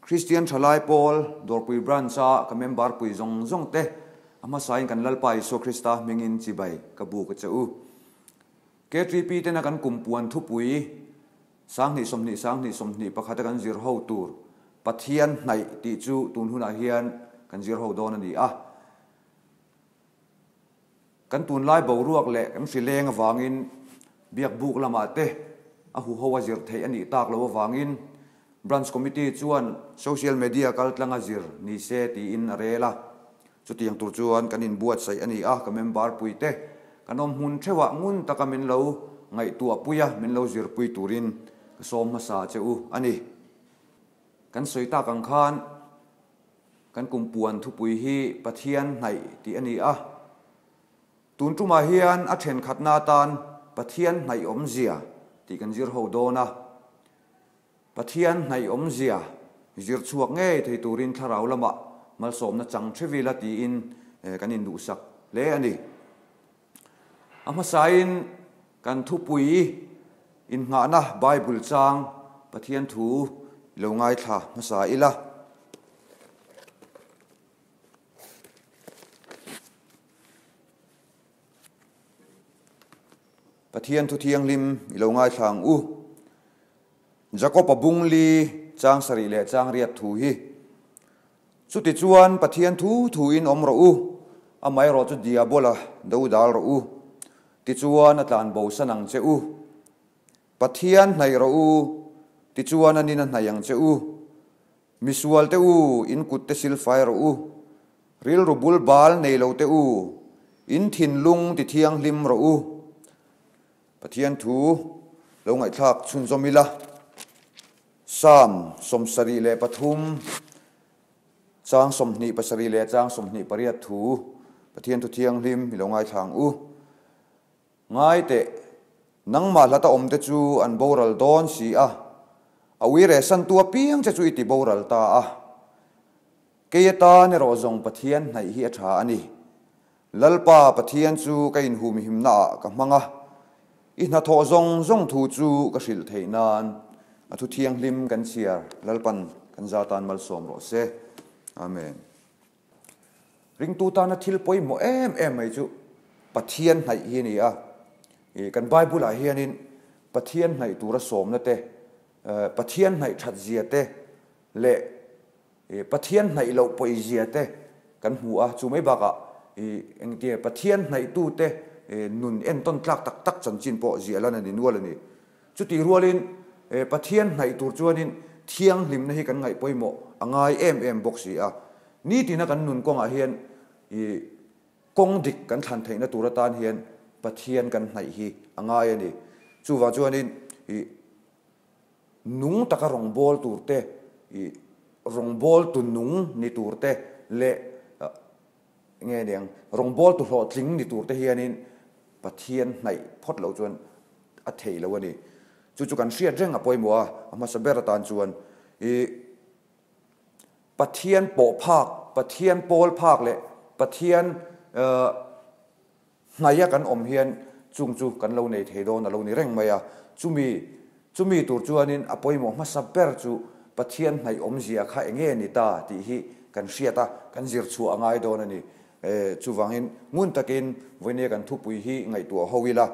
Kristian Thalai Pawl Dawrpui Branch-a ka member pui zawng zawng te a hmasain kan Lalpa Isua Krista hmingin chibai ka buk a che u. KTP tena kan kum puan thupui 20 20 20 21 a kan zir ho tur Pathian hnaih tih chu tun hunah hian kan zir ho dawn a ni a. Kan tunlai boruak leh kan hrileng avangin biakbuk lamah te a huho a zir theih a nih tak loh avangin Branch Committee chuan Social Media kaltlanga zir ni se tiin a rel a. Chutiang tur chuan kan inbuatsaih a ni a, ka member puite kan awm hmun theuhah ngun taka min lo ngaihtuahpui a, min lo zirpui turin ka sawm hmasa che u a ni. Kan sawi tak ang khan Kan kum puan thupui hi Pathian hnaih tih a ni a. Tun tumah hian a thenkhatna atan Pathian hnaih awmzia tih kan zir ho dawn a. Pathian hnaih awmzia zir chhuak ngei thei turin thlarau lamah malsawmna chang thevila tiin kan induhsak hle a ni. A hmasain kan thupui innghahna Bible chang Pathian thu i lo ngaithla hmasa ila. Pathian thu thianghlim i lo ngaithla ang u. Jakob-a bungli chang sarih leh chang riat thu hi. Chutichuan Pathian thu thuin awm rawh u, amaherawh chu Diabola do dal rawh u, tichuan a tlan bosan ang che u. Pathian hnaih rawh u, tichuan a nin a hnaih ang che u. Misualte u, in kutte silfai rawh u. Rilru bul bal nei lote u, in thinlung tithianghlim rawh u. Pathian thu lo ngaihthlak chhunzawm ila. Psalm 73, chang 27 leh chang 28 thu, Pathian thu thianghlim i lo ngaithla ang u. Ngai teh, nangmah hlata awmte chu an boral dawn si a, a uire santu apiang che chu i ti boral ta a. Kei atan erawh zawng Pathian hnaih hi a tha a ni. Lalpa Pathian chu ka inhumhimnaah ka hmang a, i hnathawh zawng zawng thu chu ka hrilh theih nan a thu thianghlim kan chhiar Lalpan kan za tan malsawm rawh se. Amen. Ringtu tana thil pawimawh em em mai chu Pathian hnaih hi a ni a. Kan Bible-ah hianin Pathian hnaih tura sawmna te, Pathian hnaih that zia te leh Pathian hnaih loh pawizia te kan hmu a, chu mai bakah engtia Pathian hnaihtute nun entawn tlak tak tak chanchin pawh ziah lan a ni nual a ni. Chutih rualin Pathian hnaih tur chuanin thianghlimna hi kan ngaih pawimawh a ngai em em bawk si a. Nitina kan nun kawngah hian kawng dik kan thlan theihna tur atan hian Pathian kan hnaih hi a ngai a ni. Chuvang chuanin Nung taka rawngbâwl tur te, ih, rawngbâwltu nung ni tur te leh nge niang, rawngbâwltu hlawhtling ni tur te hianin Pathian hnaih phawt loh chuan a theih lo a ni. Chu chu kan hriat reng a pawimawh a, a hmasa ber atan chuan ih, Pathian pawh phâk, Pathian pâwl phâk leh Pathian Hnaia kan awm hian chung chu kan lo nei thei dawn a lo ni reng mai a. Chumi, chumi tur chuanin a pawimawh hmasa ber chu Pathian hnaih awmzia kha eng nge ni ta tih hi kan hriat a, kan zir chhuah a ngai dawn a ni. Chuvangin ngun takin vawinia kan thupui hi ngaihtuah ho ila,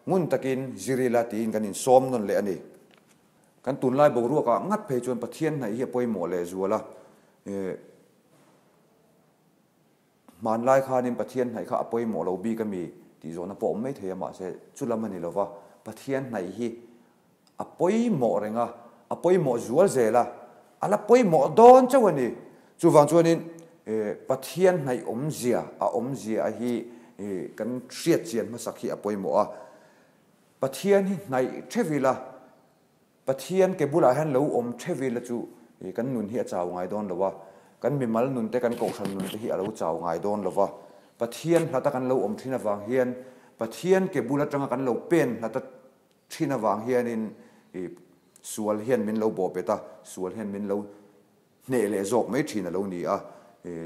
ngun takin zir ila tiin kan insawm nawn leh a ni. Kan tunlai boruakah ngat phei chuan Pathian hnaih hi a pawimawh lehzual a. Hmanlai khanin Pathian hnaih kha a pawimawh lo bik a mi tih zawhna pawh awm mai thei a, mahse chu lam a ni lova, Pathian hnaih hi a pawimawh reng a, a pawimawh zual zel a, a la pawimawh dawn chauh a ni. Chuvang chuanin Pathian hnaih awmzia, a awmzia hi kan hriat chian hmasak hi a pawimawh a, Pathian hi hnaih theuh ila, Pathian ke bulah hian lo awm theuh ila chu kan nun hi a chau ngai dawn lo a, kan mimal nun te, kan kohhran nun te hi a lo chau ngai dawn lo va. Pathian hlata kan lo awm thin avang hian, Pathian ke bul atanga kan lo pen hlata thin avang hianin sual hian min lo bawhbet a, sual hian min lo hneh leh zawk mai thin a lo ni a,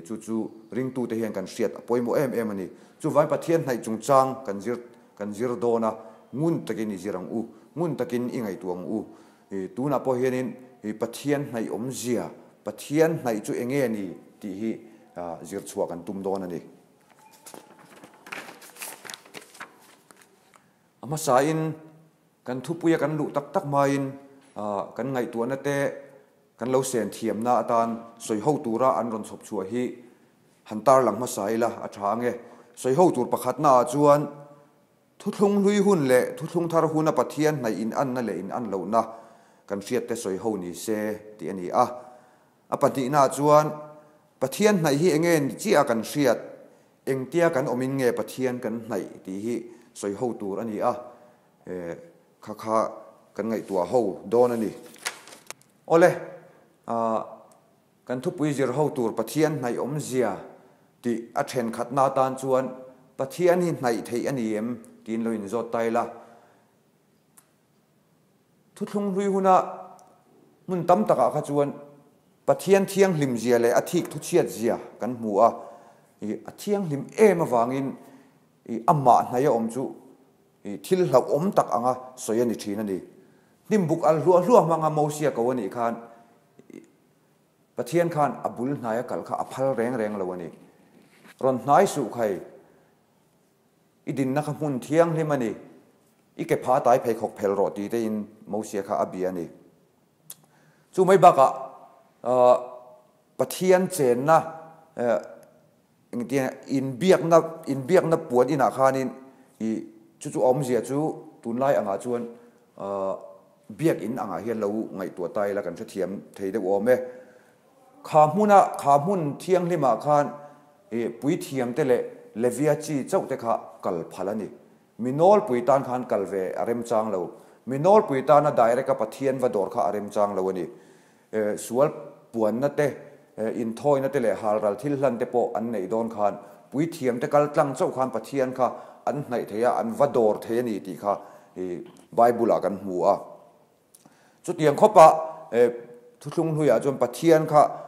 chu chu ringtute hian kan hriat a pawimawh em em a ni. Chuvangin Pathian hnaih chungchang kan zir kan zir dawn a, ngun takin i zir ang u, ngun takin i ngaihtuah ang u. Tunah pawh hianin Pathian hnaih awmzia. Pathian hnaih chu enge ni tih hi zir chhuah kan tum dawn a ni. A hmasain kan thupuia kan luh tak tak hmain kan ngaihtuahna te kan lo sen thiamna atan sawi ho tura an rawn chhawp chhuah hi han tarlang hmasa ila a tha ange. Sawi ho tur pakhatnaah chuan Thuthlung hlui hun leh thuthlung thar huna Pathian hnaih in anna leh in an lohna kan hriatte sawi ho ni se tih a ni a. A pahnihnaah chuan Pathian hnaih hi enge ni chiah a kan hriat, engtia kan awmin nge Pathian kan hnaih tih hi sawi ho tur a ni a, kha kha kan ngaihtuah ho dawn a ni. Awle, Kan thupui zir ho tur Pathian hnaih awmzia tih a thenkhatna atan chuan Pathian hi hnaih theih a ni em tiin lo inzawt ta ila. Thuthlung hlui huna hmun tam takah kha chuan Pathian thianghlim zia leh a thik thuchhiat zia kan hmu a, a thianghlim em avangin amah hnaih a awm chu thil hlauhawm tak anga sawi a ni thin a ni. Hnimbuk al hluah hluah hmanga Mosia ko a nih khan Pathian khan a bul hnaia kal kha a phal reng reng lo a ni. Rawn hnai suh khai, i dinna kha hmun thianghlim a ni, i ke pha tai pheikhawk phel rawh ti tein Mosia kha a bia a ni. Chu mai bakah Pathian chenna Engtiang inbiakna inbiakna puan inah khanin ih chu chu a awmzia chu tunlai angah chuan biakinn angah hian lo ngaihtuah ta ila kan hrethiam thei deuh awm e. Kha hmuna kha hmun thianghlimah khan ih puithiamte leh Levia chi chauh te kha kal phal a ni. Mi nawlpui tan khan kal ve a remchang lo. Mi nawlpui tana direct a Pathian va dawr kha a remchang lo a ni. Sual puanna te, inthawina te leh halral thil hlan te pawh an neih dawn khan puithiam te kal tlang chauh khan Pathian kha an hnaih thei a, an va dawr thei a ni tih kha Bible ah kan hmu a. Chutiang khawpa thuthlung hluiah chuan Pathian kha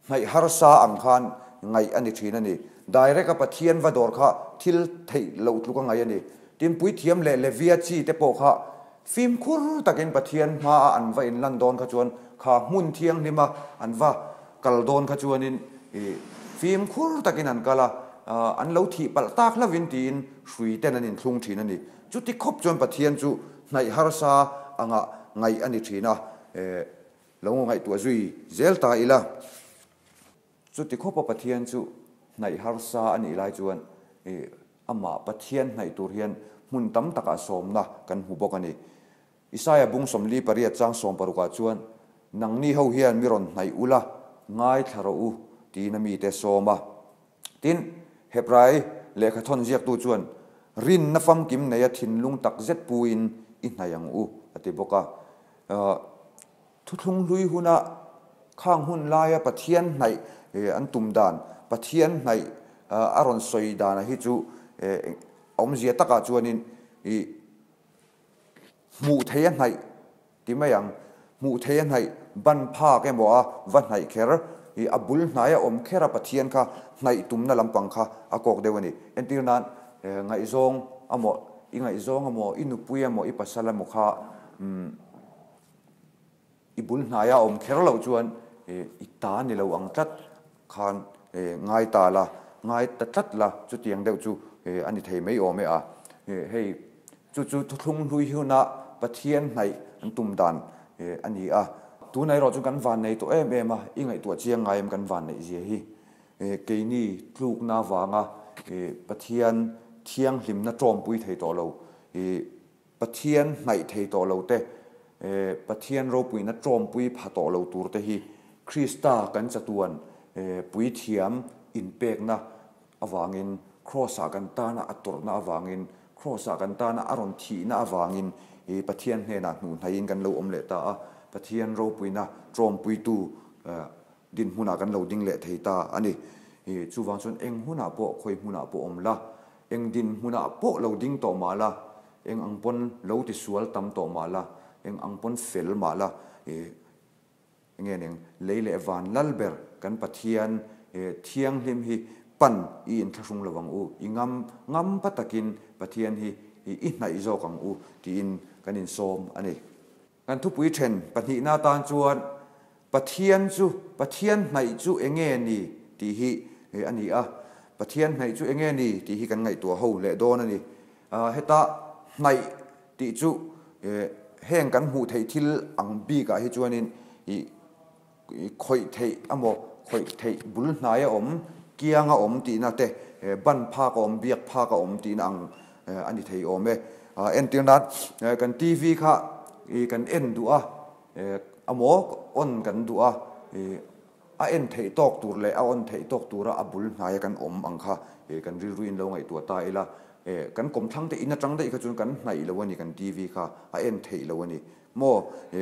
Hnaih harsa ang khan ngaih a ni thin a ni. Direct a Pathian va dawr kha thil theih loh tluk a ngaih a ni. Tin, Puithiam leh Levia chi te pawh kha fimkhur takin Pathian hmaa an va inlan dawn kha chuan kha hmun thianghlima an va kal dawn kha chuanin fimkhur takin an kal a, an lo thih palh tak hlauhin tiin hrui ten an inthlung thin a ni. Chuti khawp chuan Pathian chu hnaih harsa anga ngaih a ni thin a. Lo ngaihtuah zui zel ta ila. Chuti khawpa Pathian chu hnaih harsa a nih lai chuan amah Pathian hnaih tur hian hmun tam takah sawmna kan hmu bawk a ni. Isaia bung 48 chang sawmparukah chuan, Nangni ho hian mi rawn hnaih ula, ngaithla rawh u, tiin a mite sawm a. Tin, Hebrai lehkhathawn ziaktu chuan, Rinna famkim neia thinlung tak zet puin i hnaih ang u, a ti bawk a. Thuthlung hlui huna khang hun laia Pathian hnaih an tum dan, Pathian hnaih a rawn sawi dana hi chu awmzia takah chuanin i hmuh theih a hnaih ti mai ang. Hmuh theih a hnaih ban phak emaw a va hnaih kher, i a bul hnaia awm kher a Pathian kha hnaih tumna lampang kha a kawk deuh a ni. Entir nan ngaihzawng amaw, i ngaihzawng amaw, i nupui amaw, i pasal amaw kha i bul hnaia awm kher loh chuan i ta ni lo ang tlat khan ngai ta la, ngai ta tlat la, chutiang deuh chu a ni thei mai awm e a. Hei chu chu thuthlung hlui huna Pathian hnaih an tum dan a ni a. Tunah erawh chu kan vanneih tawh em em a, i ngaihtuah chiang ngai em kan vanneih zia hi. Keini tlukna avanga Pathian thianghlimna tawmpui thei tawh lo, Pathian hnaih thei tawh lo te, Pathian ropuina tawmpui pha tawh lo tur te hi Krista kan chatuan puithiam inpekna avangin, Kraws-ah kan tana a tawrhna avangin, Kraws-ah kan tana a rawn thihna avangin Pathian hnenah hnuhnaihin kan lo awm leh ta a, Pathian ropuina tawmpuitu dinhmunah kan lo ding leh thei ta a ni. Chuvang chuan eng hunah pawh, khawi hmunah pawh awm la, Eng dinhmunah pawh lo ding tawh mah la, eng ang pawn lo tisual tam tawh mah la, eng ang pawn fel mah la, ih nge ning lei leh van lal ber kan Pathian thianghlim hi pan i inthlahrung lo ang u, i ngam ngam pa takin Pathian hi i hnaih zawk ang u tiin kan insawm a ni. Kan thupui then pahnihna atan chuan. Pathian chu, Pathian hnaih chu enge ni tih hi a ni a. Pathian hnaih chu enge ni tih hi kan ngaihtuah ho leh dawn a ni. Heta hnaih tih chu heng kan hmuh theih thil ang bikah hi chuanin ih khawih theih emaw, khawih theih bul hnai a awm, kiang a awm tihna te, ban phak a awm, biak phak a awm tihna ang a ni thei awm e. Entir nan kan TV kha kan en duh a, emaw on kan duh a, a en theih tawk tur leh a on theih tawk tura a bul hnaia kan awm ang kha kan rilruin lo ngaihtuah ta ila, kan kawmthlang te in atang daih kha chuan kan hnaih lo a ni kan TV kha a en theih lo a ni. Maw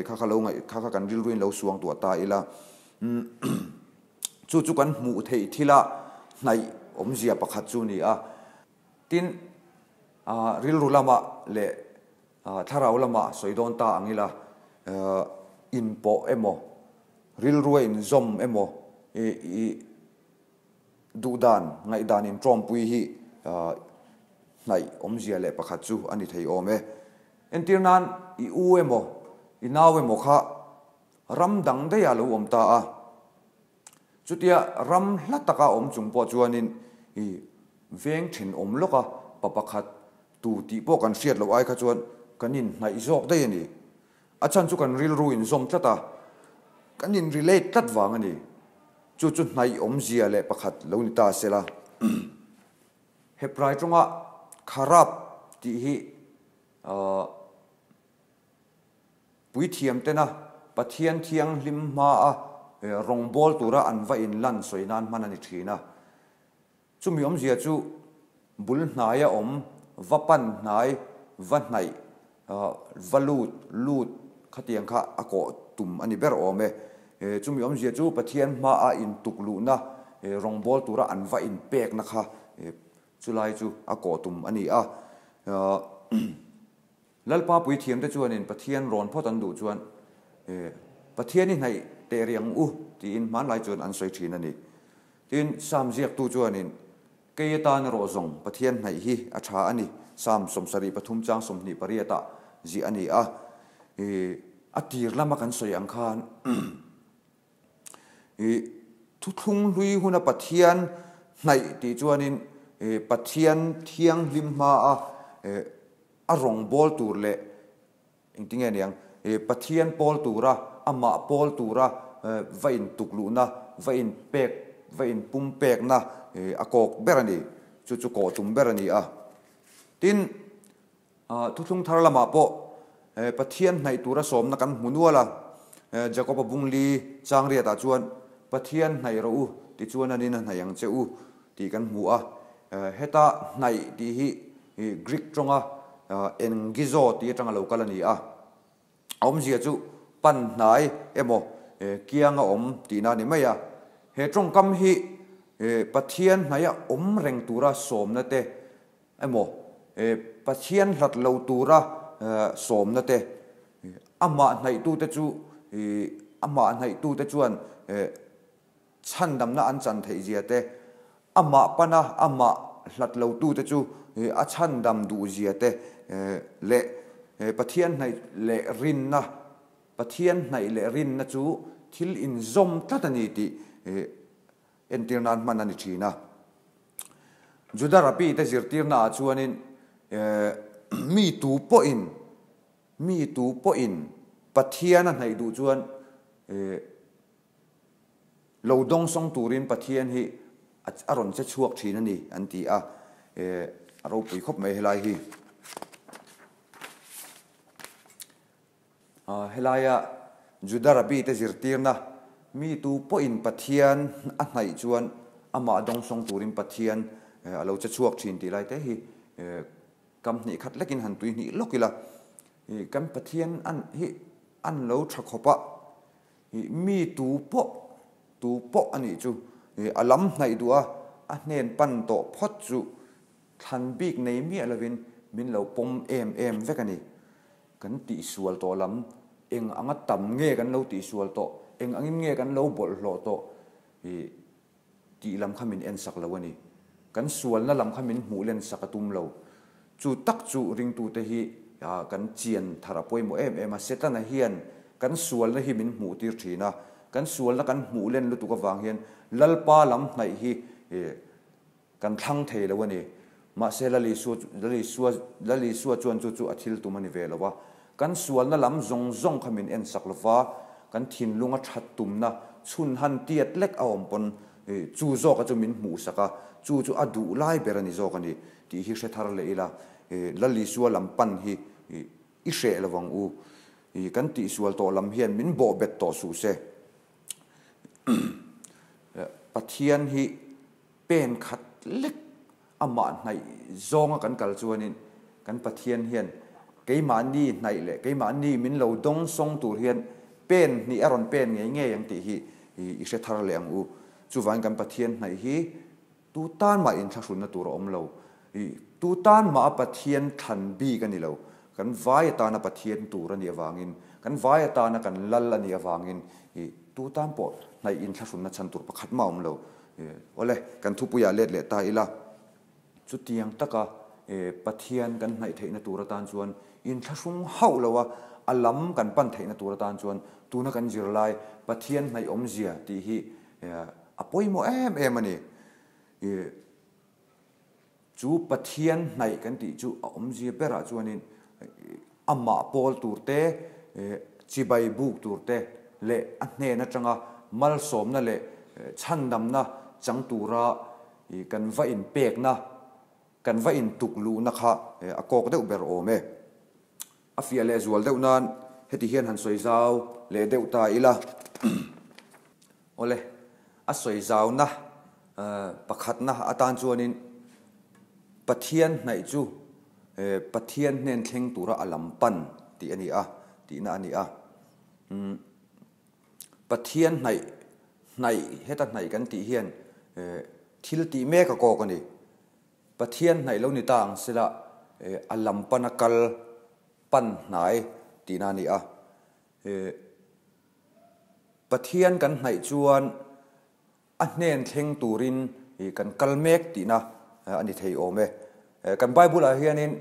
kha kha lo ngaih kha kha kan rilruin lo suang tuah ta ila chu chu kan hmuh theih thila hnaih awmzia pakhat chu ni a. Tin, rilru lamah leh thlarau lamah sawi dawn ta ang ila inpawh emaw rilrua inzawm emaw i Duhdan, ngaihdan intawmpui hi hnaih awmzia leh pakhat chu a ni thei awm e. Entir nan i u emaw, i nau emaw kha ram dang daih ah lo awm ta a. Chutia ram hla taka awm chung pawh chuanin i veng thenawm lawka pa pakhat tu tih pawh kan hriat loh ai kha chuan kan inhnaih zawk daih a ni. A chhan chu kan rilru inzawm tlat a, kan in relate tlat vang a ni. Chu chu hnaih awmzia leh pakhat lo ni ta se la. Hebrai tawnga kharab tih hi puithiam tena Pathian thianghlim hmaa rawngbawl tura an va inlan sawi nan hman a ni thin a. Chumi awmzia chu bul hnaia awm, va pan hnai, va hnaih, va lut, lut khatiang kha a kawh tum a ni ber awm e. Chumi awmzia chu Pathian hmaa intuk luhna, rawngbâwl tura an va inpekna kha chulai chu a kawh tum a ni a. Lalpa puithiamte chuanin Pathian rawn phawt an duh chuan Pathian i hnaih teh rih ang u tiin hmanlai chuan an sawi thin a ni. Tin, Sam ziaktu chuanin, Kei atan erawh zawng Pathian hnaih hi a tha a ni, Sam 73 chang 28 ah ziah a ni a. A tir lama kan sawi ang khan thuthlung hlui huna Pathian hnaih tih chuanin Pathian thianghlim hmaa a rawngbâwl tûr leh Engtinge niang? Pathian pawl tura, amah pawl tura va intuk luhna, va inpek, va inpumpekna a kawk ber a ni. Chu chu kawh tum ber a ni a. Tin, thuthlung thar lamah pawh Pathian hnaih tura sawmna kan hmu nual a. Jakob-a bungli chang riatah chuan, Pathian hnaih rawh u, tichuan anin a hnaih ang che u, tih kan hmu a. Heta hnaih tih hi Greek tawnga engizo tih atanga lo kal a ni a. A awmzia chu pan hnai emaw kianga awm tihna a ni mai a. He tawngkam hi Pathian hnaia awm reng tura sawmna te emaw Pathian hlat lo tura sawmna te, amah hnaihtute chu amah hnaihtute chuan Chhandamna an chan theih zia te, amah pana amah hlat lotute chu a chhandam duh zia te leh Pathian hnaih leh rinna, Pathian hnaih leh rinna chu thil inzawm tlat a ni tih entir nan hman a ni thin a. Juda Rabbi te zirtirna ah chuanin mi tu pawhin, mi tu pawhin Pathian a hnaih duh chuan Lo dawngsawng turin Pathian hi a rawn che chhuak thin a ni an ti a, a ropui khawp mai helai hi. Helaia Juda Rabbi te zirtirna mi tu pawhin Pathian a hnaih chuan amah dawngsawng turin Pathian a lo che chhuak thin tih lai te hi kam hnih khat lekin han tui hnih lawk ila kan Pathian hi an lo tha khawp a. Ih mi tu pawh, tu pawh a nih chu. Ih a lam hnaih duh a, a hnen pan tawh phawt chu thlan bik nei miah lovin min lo pawm em em vek a ni. Kan tihsual tawh lam, eng anga tam nge kan lo tihsual tawh, eng angin nge kan lo bawlhhlawh tawh, ih Tih lam kha min en sak lo a ni. Kan sualna lam kha min hmuh len sak a tum lo. Chu tak chu ringtute hi kan chian thar a pawimawh em em a. Setana hian kan sualna hi min hmuh tir thin a. Kan sualna kan hmuh len lutuk avang hian Lalpa lam hnaih hi kan thlang thei lo a ni. Mahse Lal Isua Lal Isua Lal Isua chuan chu chu a thil tum a ni ve lo a. Kan sualna lam zawng zawng kha min ensak lo va, kan thinlunga that tumna chhun han tiat lek a awm pawn chu zawka chu min hmuhsak a, chu chu a duh lai ber a ni zawk a ni tih hi hre thar leh ila. Lal Isua lam pan hi i hreh lo ang u. Kan tihsual tawh lam hian min bawhbet tawh suh se. Pathian hi pen khat lek amah hnaih zawnga kan kal chuanin kan Pathian hian keimahni hnaih leh keimahni min lo dawng sawng tur hian pen hnih a rawn pen ngei ngei ang tih hi i hre thar leh ang u. Chuvangin kan Pathian hnaih hi Tu tan mah inthlahrunna tur a awm lo. I tu tan mah a Pathian thlan bik a ni lo. Kan vai atana Pathian tur a nih avangin, kan vai atana kan lal a nih avangin i tu tan pawh hnaih inthlahrunna chhan tur pakhat mah a awm lo. I awle, kan thupuiah let leh ta ila. Chutiang taka i Pathian kan hnaih theihna tur atan chuan inthlahrung hauh lo a, a lam kan pan theihna tur atan chuan tuna kan zirlai Pathian hnaih awmzia tih hi A pawimawh em em a ni. I chu Pathian hnaih kan tih chu a awmzia berah chuanin amah pawl tur te, chibai buk tur te leh a hnen atanga malsawmna leh chhandamna chang tura kan va inpekna, kan va intukluhna kha a kawk deuh ber awm e. A fiah leh zual deuh nan heti hian han sawi zau leh deuh ta ila. Awle, a sawi zauna pakhatna atan chuanin Pathian hnaih chu Pathian hnen thleng tura a lam pan tih a ni a, tihna a ni a. Pathian hnaih, hnaih, heta hnaih kan tih hian thil tih mek a kawk a ni. Pathian hnaih lo ni ta ang sela a lam pana kal pan hnai tihna a ni a. Pathian kan hnaih chuan a hnen thleng turin kan kal mek tihna a ni thei awm e. Kan Bible-ah hianin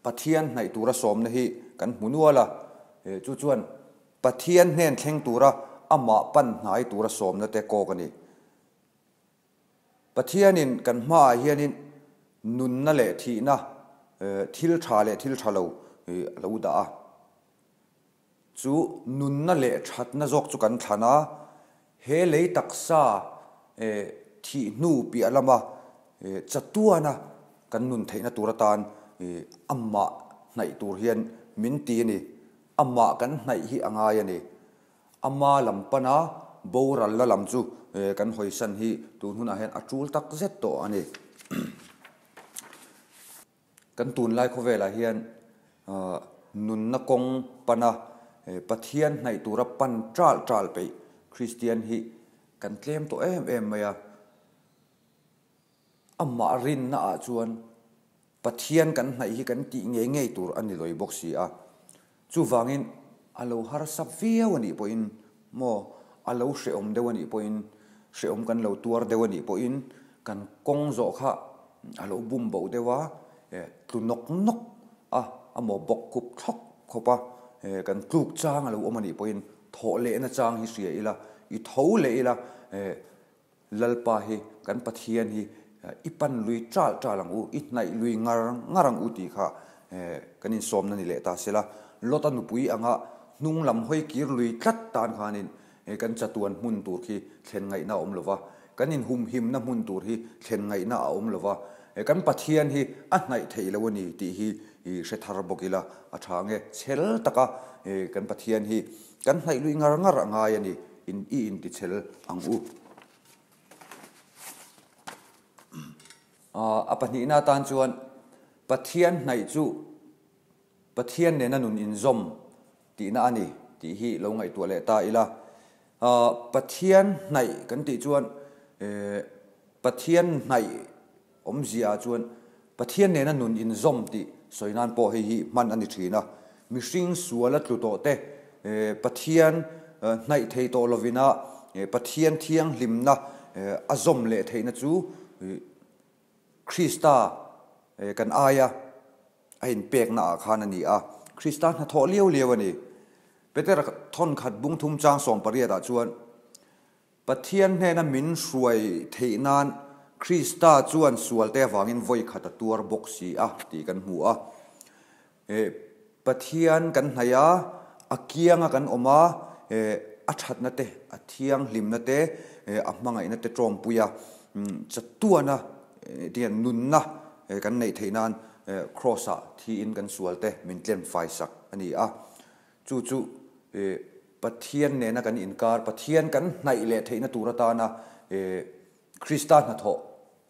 Pathian hnaih tura sawmna hi kan hmu nual a, chu chuan Pathian hnen thleng tura amah pan hnai tura sawmna te kawk a ni. Pathianin kan hmaah hianin nunna leh thihna, thil tha leh thil tha lo a lo dah a. Chu nunna leh thatna zawk chu kan thlan a, he lei taksa thih hnu piah lama chatuana kan nun theihna tur atan amah hnaih tur hian min ti a ni. Amah kan hnaih hi a ngai a ni. Ama lam pana boralna lam chu kan hawisan hi tun hunah hian a tul tak zet tawh a ni. Kan tunlai khawvelah hian nunna kawng pana Pathian hnaih tura pan ṭal ṭal peih Kristian hi kan tlem tawh em em mai a. Amah rinna ah chuan Pathian kan hnaih hi kan tih ngei ngei tur a ni lawi bawk si a. Chuvangin a lo harsa viau a nih pawhin maw, a lo hrehawm deuh a nih pawhin, hrehawm kan lo tuar deuh a nih pawhin kan kawng zawh kha a lo bum boh deuh a, tlu nawk nawk a, a maw bawk khup thlawk khawp a, kan tluk chang a lo awm a nih pawhin thawh lehna chang hi hria ila, i tho leh ila, Lalpa hi kan Pathian hi i pan lui ṭal ṭal ang u, i hnaih lui ngar ngar ang u tih kha kan insawmna ni leh ta sela. Lota nupui anga hnung lam hawi kir lui tlat tan khanin kan chatuan hmun tur khi thlen ngaihna a awm lo va, kan inhumhimna hmun tur hi thlen ngaihna a awm lo va, kan Pathian hi a hnaih theih lo a ni tih hi hre thar bawk ila a ṭha nge. Chhel taka kan Pathian hi kan hnaih lui ngar ngar a ngai a ni. In i intichhel ang u. A pahnihna atan chuan Pathian hnaih chu Pathian nena nun inzawm tihna a ni tih hi lo ngaihtuah leh ta ila. Pathian hnaih kan tih chuan Pathian hnaih Awmzia ah chuan Pathian nena nun inzawm tih sawi nan pawh hei hi hman a ni thin a. Mihring sual a tlu tawh te, Pathian hnaih thei tawh lovina Pathian thianghlimna a zawm leh theihna chu Krista kan aia a inpekna ah khan a ni a. Krista hnathawh liau liau a ni. Petera thawnkhat bung thum chang 18 ah chuan, Pathian hnena min hruai theih nan Krista chuan sualte avangin vawi khat a tuar bawk si a tih kan hmu a. Pathian kan hnaih a, a kianga kan awm a, a thatna te, a thianghlimna te, a hmangaihna te tawmpui a, chatuana tihian nunna kan neih theih nan Kraws-ah thiin kan sualte min tlem faisak a ni a. Chu chu Pathian nena kan inkar, Pathian kan hnaih leh theihna tur atana Krista hnathawh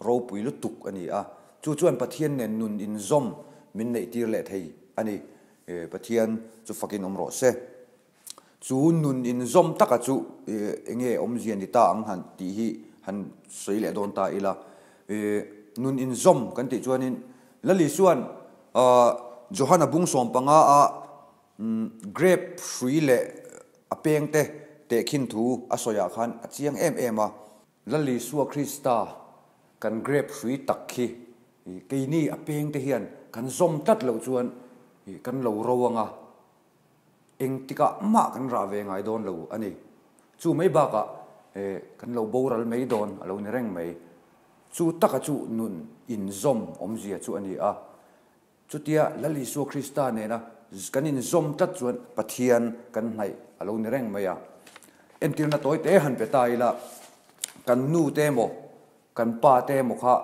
ropui lutuk a ni a. Chu chuan Pathian nen nun inzawm min neihtir leh thei a ni. Pathian chu fakin awm rawh se. Chu nun inzawm taka chu enge awmzia ni ta ang han tih hi han sawi leh dawn ta ila. Nun inzawm kan tih chuanin Lali chuan Johana bung 15 a Grape hrui leh a pengte tehkhin thu a sawiah khan a chiang em em a. Lal Isua Krista kan grape hrui tak khi keini a pengte hian kan zawm tlat loh chuan kan lo ro ang a, engtikah mah kan rah ve ngai dawn lo a ni. Chu mai bakah kan lo boral mai dawn a lo ni reng mai. Chu taka chu nun inzawm awmzia chu a ni a. Chutia Lal Isua Krista nena kan inzawm tlat chuan Pathian kan hnaih a lo ni reng mai a. Entirna tawi te han pe ta ila, kan nu te emaw, kan pa te emaw kha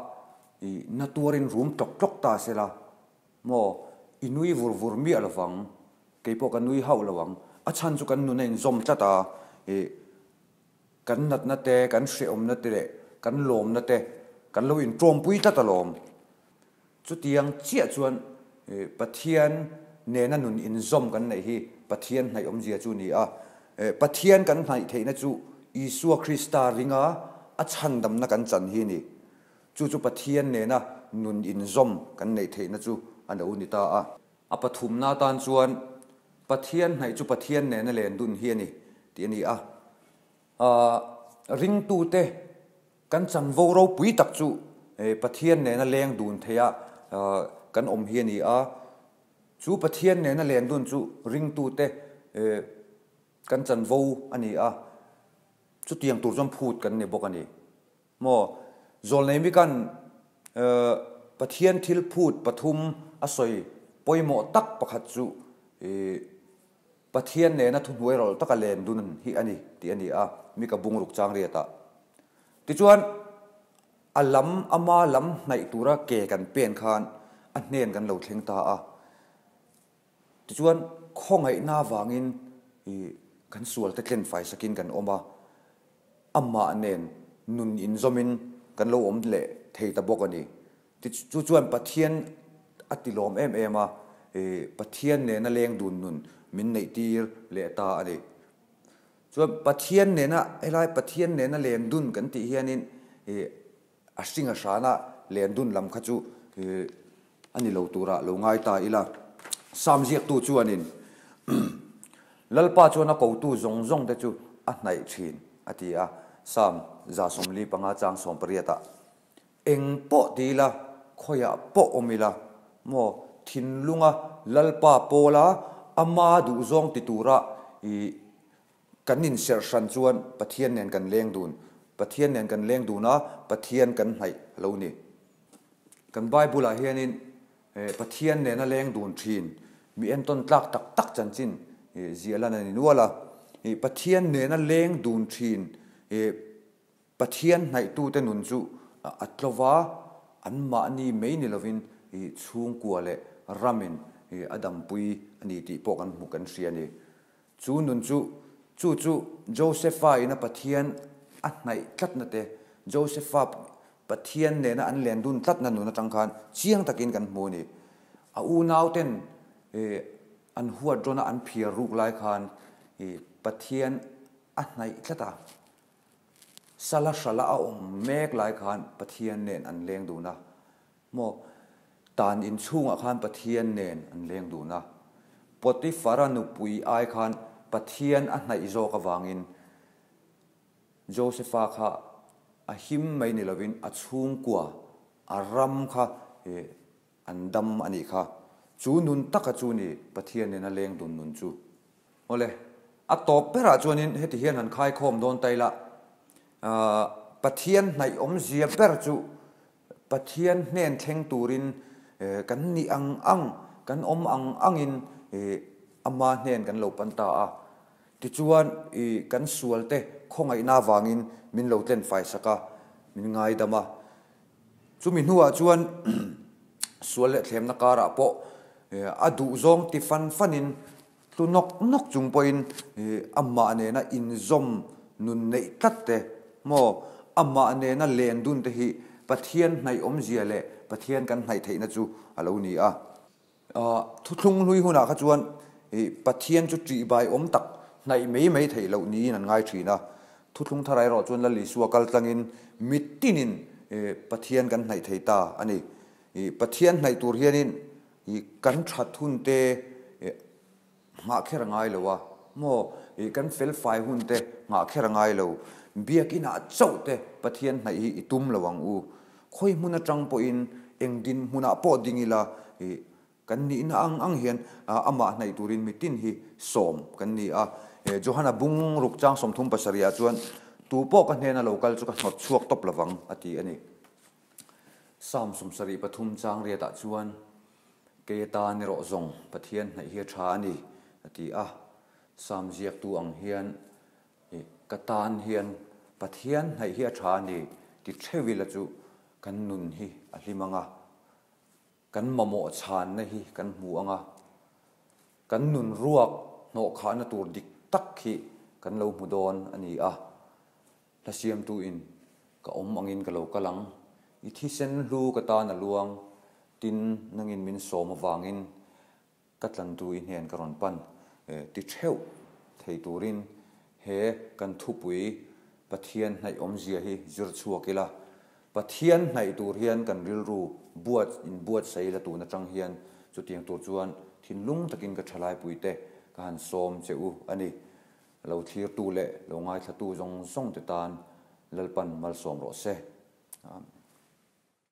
i na tuarin rum tlawk tlawk ta se la, maw, i nui vur vur miah lovang, kei pawh ka nui hauh lo ang. A chhan chu kan nun a inzawm tlat a, i kan natna te, kan hrehawmna te leh kan lawmna te kan lo inṭawmpui tlat alawm. Chutiang chiah chuan Pathian nena nun inzawm kan neih hi Pathian hnaih awmzia chu a ni a. Pathian kan hnaih theihna chu Isua Krista ringa a chhandamna kan chan hi a ni. Chu chu Pathian nena nun inzawm kan neih theihna chu a lo ni ta a. A pathumna atan chuan Pathian hnaih chu Pathian nena len dun hi a ni tih a ni a. Ringtute Kan chanvo ropui tak chu Pathian nena leng dun theia kan awm hi a ni a. Chu Pathian nena len dun chu ringtute kan chanvo a ni a. Chutiang tur chuan phut kan ni bawk a ni. Maw? Zawlnei mikan Pathian thil phut pathum a sawi pawimawh tak pakhat chu Pathian nena thuhnuai rawlh taka len dun hi a ni tih a ni a, Mika bungruk chang riatah. Tichuan, a lam ama lam hnaih tura ke kan pen khan a hnen kan lo thleng ta a. Tichuan, khawngaihna avangin kan sualte tlen fai sakin kan awm a, amah nen nun inzawmin kan lo awm leh thei ta bawk a ni. Chu chuan Pathian a ti lawm em em a, Pathian nena leng dun nun min neih tir leh ta a ni. Chuan Pathian nena, helai Pathian nena len dun kan tih hianin a hring a hrana len dun lam kha chu a ni lo turah lo ngai ta ila. Sam ziaktu chuanin Lalpa chuan a kotu zawng zawng te chu a hnaih thin a ti a, Sam 45 chang 18 ah. Eng pawh ti ila, khawiah pawh awm ila, maw thinlunga Lalpa pawla ama duhzawng ti tura i kan inserh hran chuan Pathian nen kan leng dun. Pathian nen kan leng dun a, Pathian kan hnaih a lo ni. Kan Bible-ah hianin Pathian nena leng dun thin mi entawn tlak tak tak chanchin ziah lan a ni nual a. Pathian nena leng dun thin Pathian hnaihtute nun chu a tlo va, anmahni mai ni lovin chhungkua leh ramin a dampui a ni tih pawh kan hmu kan hria a ni. Chu nun chu, chu chu Josepha ina Pathian a hnaih tlatna te, Josepha Pathian nena an len dun tlatna nun atang khan chiang takin kan hmu a ni. A unauten an huat rawna an phiar ruk lai khan Pathian a hnaih tlat a. Sala hrala a awm mek lai khan Pathian nen an leng dun a, maw? Tan inchhungah khan Pathian nen an leng dun a. Potifara nupui ai khan Pathian a hnaih zawk avangin Josepha kha a him mai ni lovin a chhungkua, a ram kha an dam a nih kha. Chu nun taka chu ni Pathian nena leng dun nun chu. Awle. A tawp berah chuanin heti hian han khaikhawm dawn ta ila, Pathian hnaih awmzia ber chu Pathian hnen thleng turin kan nih ang ang, kan awm ang angin Ama hnen kan lo pan ta a. Tichuan kan sualte khawngaihna avangin min lo tlen faisak a, min ngaidam a. Chumi hnuah chuan sual leh thlemna karah pawh a duhzawng ti fan fanin Tlu nawk nawk chung pawhin amah nena inzawm nun neih tlat te maw, amah nena len dun te hi Pathian hnaih awmzia leh Pathian kan hnaih theihna chu a lo ni a. Thuthlung hlui hunah kha chuan Pathian chu ṭihbai awm tak hnaih mai mai theih loh niin an ngai ṭhin a. Thuthlung thar erawh chuan Lal Isua kal tlangin mitinin Pathian kan hnaih thei ta a ni. Pathian hnaih tur hianin I kan that hun te nghah kher a ngai lo a maw? I kan fel fai hun te nghah kher a ngai lo. Biakinah chauh te Pathian hnaih hi i tum lo ang u. Khawi hmun atang pawhin eng din hmunah pawh ding ila i kan nihna ang ang hian amah hnaih turin mitin hi sawm kan ni a. Johana bung ruk chang 37 ah chuan tu pawh ka hnena lo kal chu ka hnawt chhuak tawp lovang a ti a ni. Psalm 73 chang riatah chuan, Kei atan erawh zawng Pathian hnaih hi a tha a ni, a ti a. Psalm ziaktu ang hian, Ka tan hian Pathian hnaih hi a tha a ni, ti theuh ila chu kan nun hi a hlim ang a, kan mamawh chhanna hi kan hmu ang a, kan nun ruak hnawhkhahna tur dik tak hi kan lo hmu dawn a ni a. Hla siamtuin ka awm angin ka lo kal ang, i thisen hlu ka tan a luang, tin nangin min sawm avangin ka tlantu i hnen ka rawn pan ti theuh thei turin he kan thupui Pathian hnaih awmzia hi zir chhuak ila, Pathian hnaih tur hian kan rilru buat inbuatsaih ila tun atang hian chutiang tur chuan thinlung takin ka thalaipuite ka han sawm che u a ni. Lo thlirtu leh lo ngaithlatu zawng zawng te tan Lalpan malsawm rawh se. Amen.